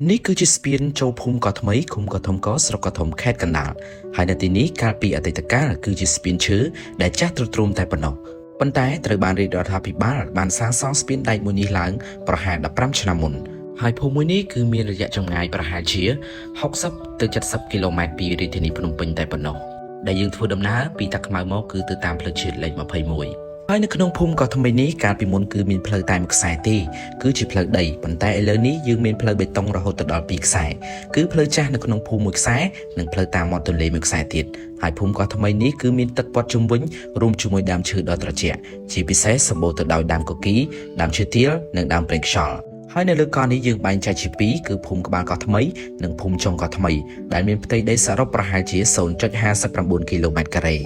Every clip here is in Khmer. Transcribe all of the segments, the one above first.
នេះគឺជាស្ពានចូលភូមិកោះថ្មីឃុំកោះធំកស្រុកកោះធំខេត្តកណ្ដាលហើយនៅទីនេះកាលពីអតីតកាលគឺជាស្ពានឈើដែលចាស់ទ្រុឌទ្រោមតែប៉ុណ្ណោះប៉ុន្តែត្រូវបានរាជរដ្ឋាភិបាលបានសាងសង់ស្ពានដែកមួយនេះឡើងប្រហែល15ឆ្នាំមុនហើយភូមិមួយនេះគឺមានរយៈចម្ងាយប្រហែលជា60ទៅ70គីឡូម៉ែត្រពីរាជធានីភ្នំពេញតែប៉ុណ្ណោះដែលយើងធ្វើដំណើរពីតាខ្មៅមកគឺទៅតាមផ្លូវជាតិលេខ21ហើយនៅក្នុងភូមិកោះថ្មីនេះកាលពីមុនគឺមានផ្លូវតែមួយខ្សែទេគឺជាផ្លូវដីប៉ុន្តែឥឡូវនេះយើងមានផ្លូវបេតុងរហូតទៅដល់2ខ្សែគឺផ្លូវចាស់នៅក្នុងភូមិមួយខ្សែនិងផ្លូវតាមមាត់ទន្លេមួយខ្សែទៀតហើយភូមិកោះថ្មីនេះគឺមានទឹកព័ទ្ធជុំវិញរួមជាមួយដើមឈើដ៏ត្រជាក់ជាពិសេសសម្បូរទៅដោយដើមកគីដើមឈើទាលនិងដើមប្រេងខ្យល់ហើយនៅលើកោះនេះយើងបែងចែកជាពីរគឺភូមិក្បាលកោះថ្មីនិងភូមិចុងកោះថ្មីដែលមានផ្ទៃដីសរុបប្រហែលជា0.59គីឡូម៉ែត្រការ៉េ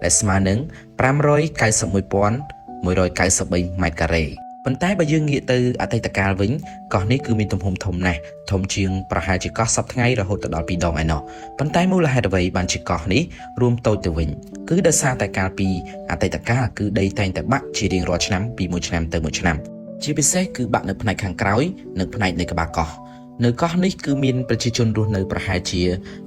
ដែលស្មើនឹង591,193ម៉ែត្រការ៉េប៉ុន្តែបើយើងងាកទៅអតីតកាលវិញកោះនេះគឺមានទំហំធំណាស់ធំជាងប្រហែលជាកោះសប្តាហ៍ថ្ងៃរហូតទៅដល់2ដងឯណោះប៉ុន្តែមូលហេតុអ្វីបានជាកោះនេះរួមតូចទៅវិញគឺដោយសារតែកាលពីអតីតកាលគឺដីតែងតែបាក់ជារៀងរាល់ឆ្នាំពីមួយឆ្នាំទៅមួយឆ្នាំជាពិសេសគឺបាក់នៅផ្នែកខាងក្រោយនិងផ្នែកនៃក្បាលកោះនៅកោះនេះគឺមានប្រជាជនរស់នៅប្រហែលជា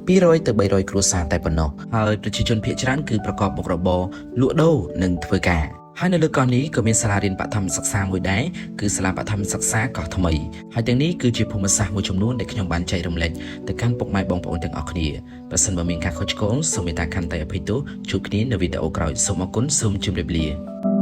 200ទៅ300គ្រួសារតែប៉ុណ្ណោះហើយប្រជាជនភាគច្រើនគឺប្រកបមុខរបរលក់ដូរនិងធ្វើការហើយនៅលើកោះនេះក៏មានសាលារៀនបឋមសិក្សាមួយដែរគឺសាលាបឋមសិក្សាកោះថ្មីហើយទាំងនេះគឺជាភូមិសាស្ត្រមួយចំនួនដែលខ្ញុំបានចែករំលែកទៅកាន់ពុកម៉ែបងប្អូនទាំងអស់គ្នាប្រសិនបើមានការខុសឆ្គងសូមមេត្តាខន្តីអភ័យទោសជួបគ្នានៅវីដេអូក្រោយសូមអរគុណសូមជម្រាបលា។